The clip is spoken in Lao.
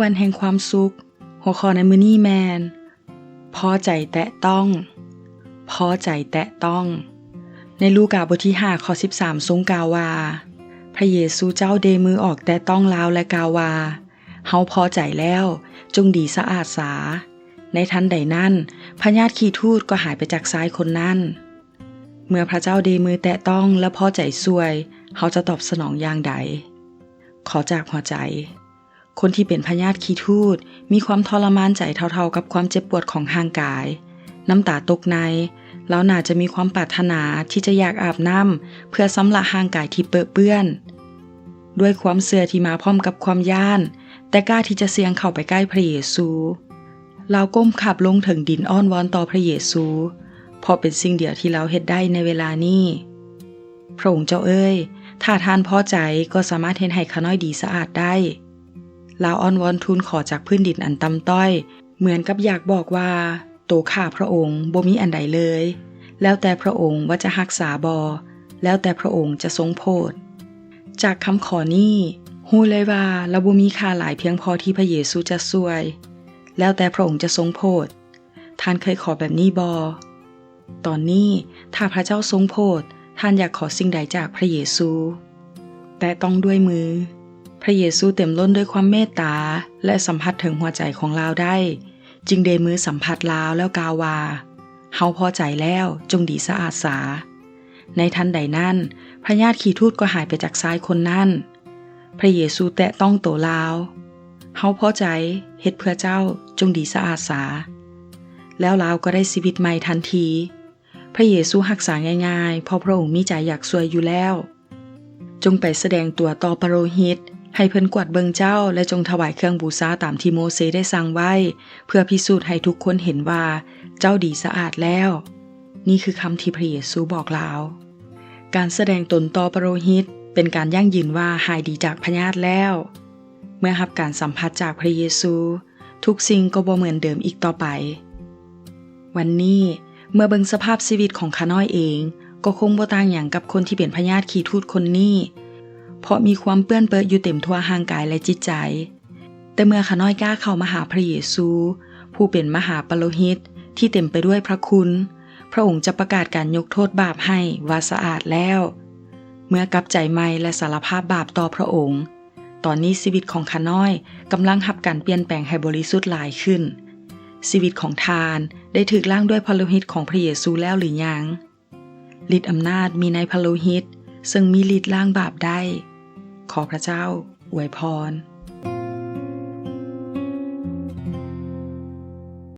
ວັນແຫ່ງຄວາມສຸກ. ຫົວຂໍ້ໃນມື້ນີ້ແມ່ນ ພໍໃຈແຕະຕ້ອງ. ພໍໃຈແຕະຕ້ອງ. ໃນລູກາບົດທີຫ້າ ຂໍ້ສິບສາມ ຊົງກ່າວວ່າ, ພະເຢຊູເຈົ້າເດມືອອກແຕະຕ້ອງລາວ ແລະ ກ່າວວ່າ, ເຮົາພໍໃຈແລ້ວ, ຈົ່ງດີສະອາດສາ. ໃນທັນໃດນັ້ນ, ພະຍາດຂີ້ທູດກໍຫາຍໄປຈາກຊາຍຄົນນັ້ນ. ເມື່ອພະເຈົ້າເດມືແຕະຕ້ອງ ແລະ ພໍໃຈຊ່ວຍ, ເຮົາຈະຕອບສະໜອງຢ່າງໃດ? ຂໍຈາກຫົວໃຈ. ຄົນທີ່ເປັນພະຍາດຂີ້ທູດ ມີຄວາມທໍລະມານໃຈເທົ່າໆກັບຄວາມເຈັບປວດຂອງຮ່າງກາຍ. ນ້ຳຕາຕົກໃນ, ລາວໜ້າຈະມີຄວາມປາດຖະໜາທີ່ຈະຢາກອາບນ້ຳ ເພື່ອຊຳລະຮ່າງກາຍທີ່ເປິເປື້ອນ. ດ້ວຍຄວາມເຊື່ອທີ່ມາພ້ອມກັບຄວາມຢ້ານ, ແຕ່ກ້າທີ່ຈະສ່ຽງເຂົ້າໄປໃກ້ພະເຢຊູ. ລາວກົ້ມຂາບລົງເຖິງດິນອ້ອນວອນຕໍ່ພະເຢຊູ, ເພາະເປັນສິ່ງດຽວທີ່ລາວເຮັດໄດ້ໃນເວລານີ້. ພະອົງເຈົ້າເອີຍ, ຖ້າທ່ານພໍໃຈກໍສາມາດເຮັດໃຫ້ຂ້ານ້ອຍດີສະອາດໄດ້. ລາວອ້ອນວອນທູນຂໍຈາກພື້ນດິນອັນຕ່ຳຕ້ອຍ, ເໝືອນກັບຢາກບອກວ່າ, ໂຕຂ້າພະອົງບໍ່ມີອັນໃດເລີຍ, ແລ້ວແຕ່ພະອົງວ່າຈະຮັກສາບໍ່, ແລ້ວແຕ່ພະອົງຈະຊົງໂຜດ. ຈາກຄຳຂໍນີ້, ຮູ້ເລີຍວ່າລາວບໍ່ມີຄ່າຫຼາຍພຽງພໍທີ່ພະເຢຊູຈະຊ່ວຍ. ແລ້ວແຕ່ພະອົງຈະຊົງໂຜດ. ທ່ານເຄີຍຂໍແບບນີ້ບໍ່? ຕອນນີ້, ຖ້າພະເຈົ້າຊົງໂຜດ, ທ່ານຢາກຂໍສິ່ງໃດຈາກພະເຢຊູ? ແຕະຕ້ອງດ້ວຍມື. ພະເຢຊູເຕັມລົ້ນດ້ວຍຄວາມເມດຕາ ແລະ ສຳຜັດເຖິງຫົວໃຈຂອງລາວໄດ້, ຈຶ່ງເດມືສຳຜັດລາວ ແລ້ວກ່າວວ່າ, ເຮົາພໍໃຈແລ້ວ, ຈົ່ງດີສະອາດສາ. ໃນທັນໃດນັ້ນ, ພະຍາດຂີ້ທູດກໍຫາຍໄປຈາກຊາຍຄົນນັ້ນ. ພະເຢຊູແຕະຕ້ອງໂຕລາວ. ເຮົາພໍໃຈ, ເຮັດເພື່ອເຈົ້າ, ຈົ່ງດີສະອາດສາ. ແລ້ວລາວກໍໄດ້ຊີວິດໃໝ່ທັນທີ. ພະເຢຊູຮັກສາງ່າຍໆ, ເພາະພະອົງມີໃຈຢາກຊ່ວຍຢູ່ແລ້ວ. ຈົ່ງໄປສະແດງຕົວຕໍ່ປະໂລຫິດ, ໃຫ້ເພິ່ນກວດເບິ່ງເຈົ້າ, ແລະ ຈົ່ງຖວາຍເຄື່ອງບູຊາຕາມທີ່ໂມເຊໄດ້ສັ່ງໄວ້, ເພື່ອພິສູດໃຫ້ທຸກຄົນເຫັນວ່າເຈົ້າດີສະອາດແລ້ວ. ນີ້ຄືຄຳທີ່ພະເຢຊູບອກລາວ. ການສະແດງຕົນຕໍ່ປະໂລຫິດເປັນການຢັ້ງຢືນວ່າຫາຍດີຈາກພະຍາດແລ້ວ. ເມື່ອຮັບການສຳຜັດຈາກພະເຢຊູ, ທຸກສິ່ງກໍບໍ່ເໝືອນເດີມອີກຕໍ່ໄປ. ວັນນີ້, ເມື່ອເບິ່ງສະພາບຊີວິດຂອງຂ້ານ້ອຍເອງ, ກໍຄົງບໍ່ຕ່າງຫຍັງກັບຄົນທີ່ເປັນພະຍາດຂີ້ທູດຄົນນີ້, ເພາະມີຄວາມເປື້ອນເປິະຢູ່ເຕັມທົ່ວຮ່າງກາຍ ແລະ ຈິດໃຈ. ແຕ່ເມື່ອຂ້ານ້ອຍກ້າເຂົ້າມາຫາພະເຢຊູ, ຜູ້ເປັນມະຫາປະໂລຫິດທີ່ເຕັມໄປດ້ວຍພະຄຸນ, ພະອົງຈະປະກາດການຍົກໂທດບາບໃຫ້ວ່າສະອາດແລ້ວ. ເມື່ອກັບໃຈໃໝ່ ແລະ ສາລະພາບບາບຕໍ່ພະອົງ, ຕອນນີ້ຊີວິດຂອງຂ້ານ້ອຍກຳລັງຮັບການປ່ຽນແປງໃຫ້ບໍລິສຸດຫຼາຍຂຶ້ນ. ຊີວິດຂອງທ່ານໄດ້ຖືກລ້າງດ້ວຍພະໂລຫິດຂອງພະເຢຊູແລ້ວຫຼືຍັງ? ລິດອຳນາດມີໃນພະໂລຫິດ, ເຊິ່ງມີລິດລ້າງບາບໄດ້. ຂໍພະເຈົ້າອວຍພອນ.